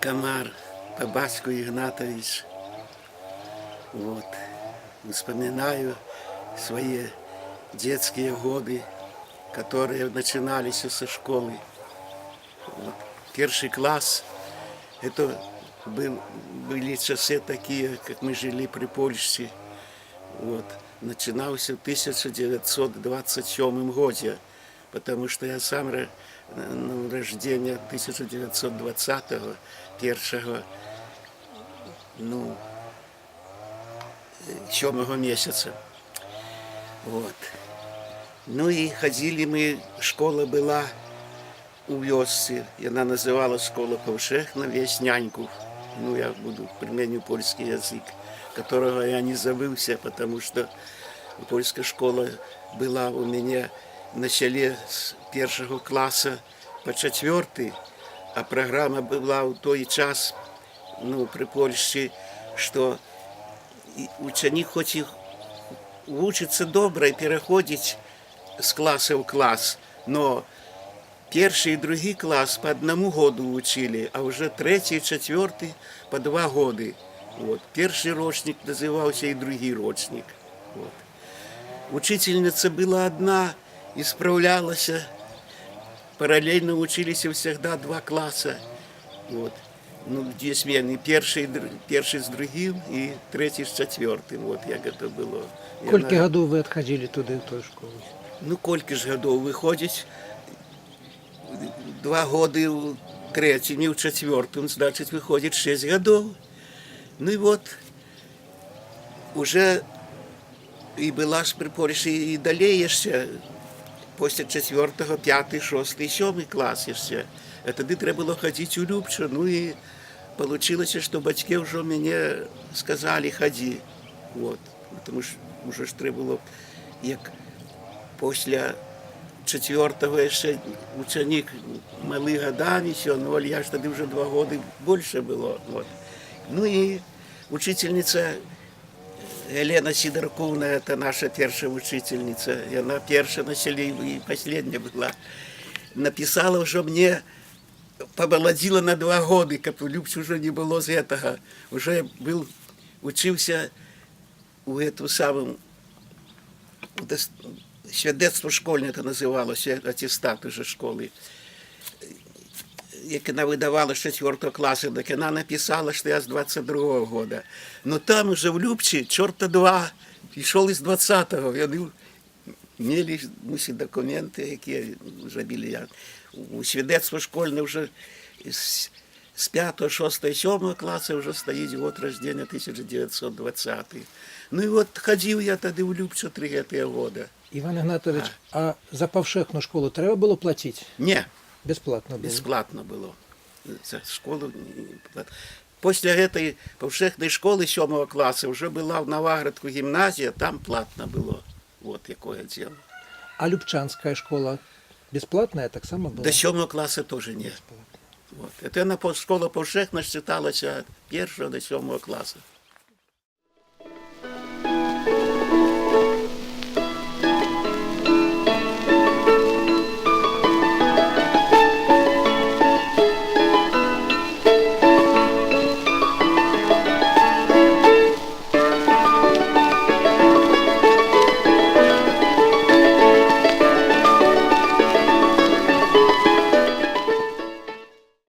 Камар, па бацьку Игнатович. Вот. Вспоминаю свои детские годы, которые начинались со школы. Вот. Первый класс, это были часы такие, как мы жили при Польше. Вот. Начинался в 1927 году, потому что я сам, ну, рождения 1920-го, першага, ну, сёмага месяца. Вот. Ну и ходили мы, школа была у вёсцы, и она называлась «Школа Powszechna Wieś Няньков». Ну, я буду, применю польский язык, которого я не забылся, потому что польская школа была у меня на селе с первого класса по четвертый, а программа была ў той час, ну, при Польше, что и ученик хоть и учится добра и переходить с класса в класс, но першы и другі класс по одному году учили, а уже третий и четвертый по 2 года. Вот. Першы рочнік назывался и другі рочнік. Вот. Учительница была одна и справлялась. Параллельно учились всегда два класса. Вот. Ну, две смены. Першы з другім и третий с четвертым. Вот як это было. И Колькі она- гадоў вы адхадзілі туды, ў той школу? Ну, колькі ж гадоў выходзіць? 2 годы ў трэцім і ў чацвёртым, значыць, выходзіць 6 гадоў. Ну і вот уже і была ж пры Польшы і далей яшчэ, после чацвёртага, пяты, шосты, сёмы клас яшчэ. А тады трэба было хадзіць у Любчу, ну і получилось, што бацькі ўжо мяне сказалі: «Хадзі». Вот. Потому что уже ж трэба было, як пасля чацвёртага яшчэ ученік малы гадамі, всё, ну, але я ж тады ўжо 2 годы больше было. Вот. Ну і учительница Елена Сидорковна, это наша первая учительница, и она первая на селе и последняя была, написала уже мне, помолодила на 2 года, каб у Любчы уже не было з этого. Уже был, учился у эту самую, свидетельство школьное это называлось, аттестат уже школы. Як она выдавала с четвертого класса, так она написала, что я с 22-го года. Но там уже в Любче, черта два, пришел из 20-го. Я мели, мусить, документы, які зрабілі я. У свидетельство школьное уже с 5, 6, 7 класса уже стоит год рождения 1920. Ну и вот ходил я тогда в Любчу 3 гэтыя года. Іван Ігнатавіч, а за павшэхную школу трэба было плаціць? Не. Бесплатно было. Бесплатно было. За школу не плат- После этой повшехной школы сёмага класса уже была в Новоградку гимназия, там платно было. Вот якое дело. А любчанская школа бесплатная таксама была? До сёмага класса тоже нет. Бесплатно. Вот. Это она школа повшехна считалась от первого до сёмага класса.